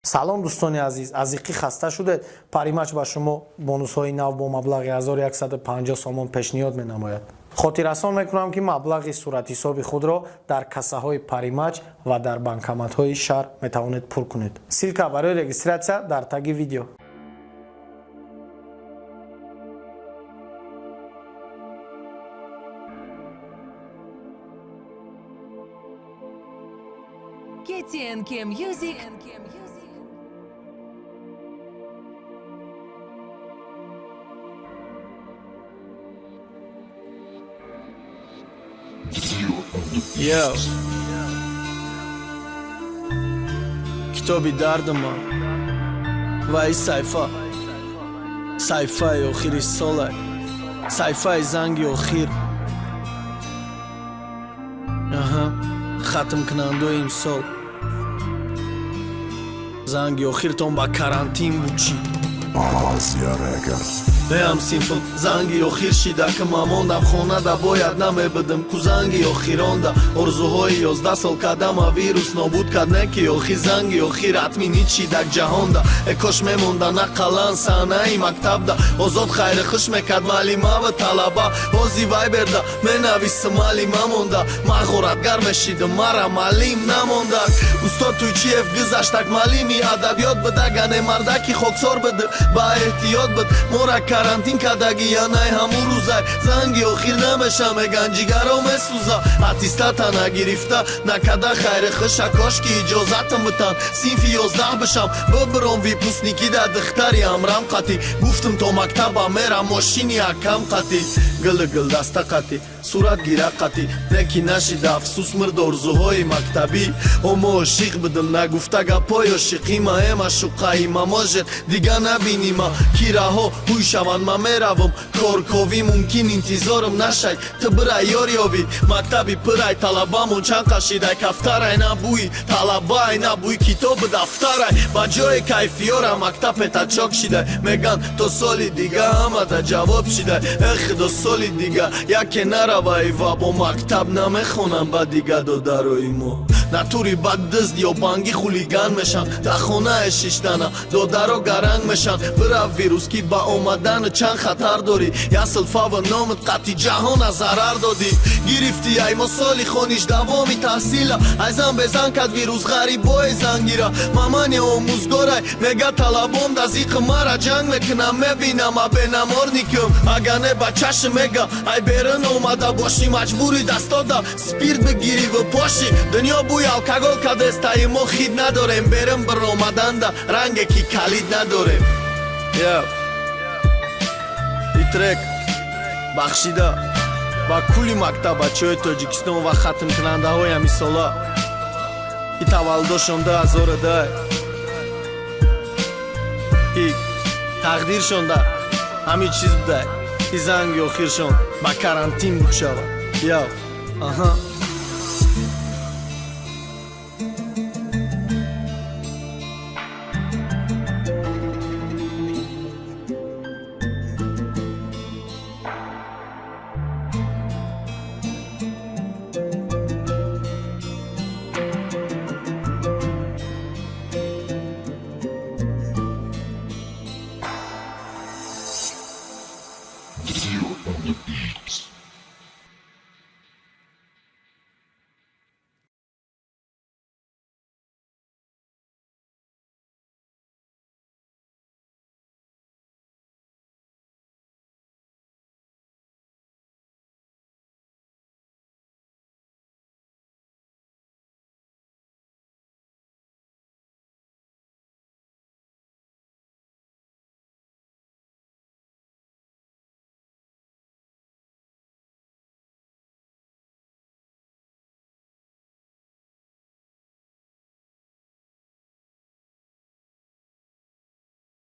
Салом, дӯстони азиз! Аз иқӣ хаста шудед? Паримач ба шумо бонусҳои нав бо маблағи 1150 сомон пешниҳод менамояд. Хотиррасон мекунам, ки маблағи суратҳисоби худро дар кассаҳои Паримач ва дар банкоматҳои шаҳр метавонед пур кунед. Ссылка барои регистрация дар таги видео. KTNK Music. Yo. Китоби дардама ва ин саҳифа, саҳифаи охири солай, саҳифаи занги охир. Аҳа, хатмкунандаои имсол, занги охиртон ба карантин буд чӣ? Азия Рекорд. Ҳам синфм, занги охир шида, ки ман мондам хонада, бояд намебудим ку занги охиронда. Орзуҳои 11 сол кадама вирус нобуд кард, не ки охир занги охир атминит шидак ҷаҳонда. Э, кош мемонда нақалан саҳнаи мактабда, озод хайри хуш мекард маълимава талаба. Ҳози вайберда менависам, маълима монда, ман ғоратгар мешидам, мара маълим намондак. Устод Туйчиев гузаштак, маълими адабиёт бидагане, мардаки хоксор бид, ба эҳтиёт бид. Мора карантин кадаги янай ҳамун рӯзай, занги охир намеша, меган, ҷигаро месӯза. Аттестата нагирифта накада хайри хуша, кошки иҷозатам битан, синфи 11 бишам, бибиром выпускникӣ да духтари амрам қатӣ. Гуфтам, то мактаба мерам мошини акам қатӣ, гили гулдаста қатӣ, сурат гира қатӣ, неки нашида, афсӯс, мирд орзуҳои мактабӣ. Омо ошиқ будам, нагуфта гапҳои ошиқима, эма шуқаима, может, дига набинима, ки раҳо ҳуй шаванд, ман меравам корковӣ, мумкин интизорам нашай, ту бирай ёр ёвӣ. Мактаби пирай талабамон чанд қашидай, кафтарай, на бӯи талабай, на бӯи китобу дафтарай. Ба ҷои кайфиёра мактаб пятачок шидай, меган, то соли дига ҳамада ҷавоб шидай. Э худо, соли дига яке наравай ва бо мактаб намехонам ба дига. Додарои мо натури бад дизд ё банги хулиган мешан, дар хонае шиштана додаро гаранг мешан. Бирав, вирус, ки ба омадан чанд хатар дорӣ, ясл фава номат қатъи ҷаҳона зарар додӣ. Гирифтӣ ай мо соли хониш, давоми таҳсила, ай зан безан кад вирус ғарибои зангира. Мамани омӯзгорай, мега, талабон да зиқи мара ҷанг мекунам, мебинам а бенаморникам, ага не ба чашм мега, ай берун омада бошӣ, маҷбури дастода спирт бигирӣ пошӣ. Дунё бӯи алкогол кадестаи, мо хид надорем, берун биромаданда ранге ки калид надорем. Yeah. И трек бахшида ба кулли мактабачаҳои Тоҷикистон ва хатмкунандаҳои ҳамисола, ки таваллудошон 2002, ки тақдиршонда ҳамин чиз будай, ки занги охиршон ба карантин буд шавад. Яв, аҳа.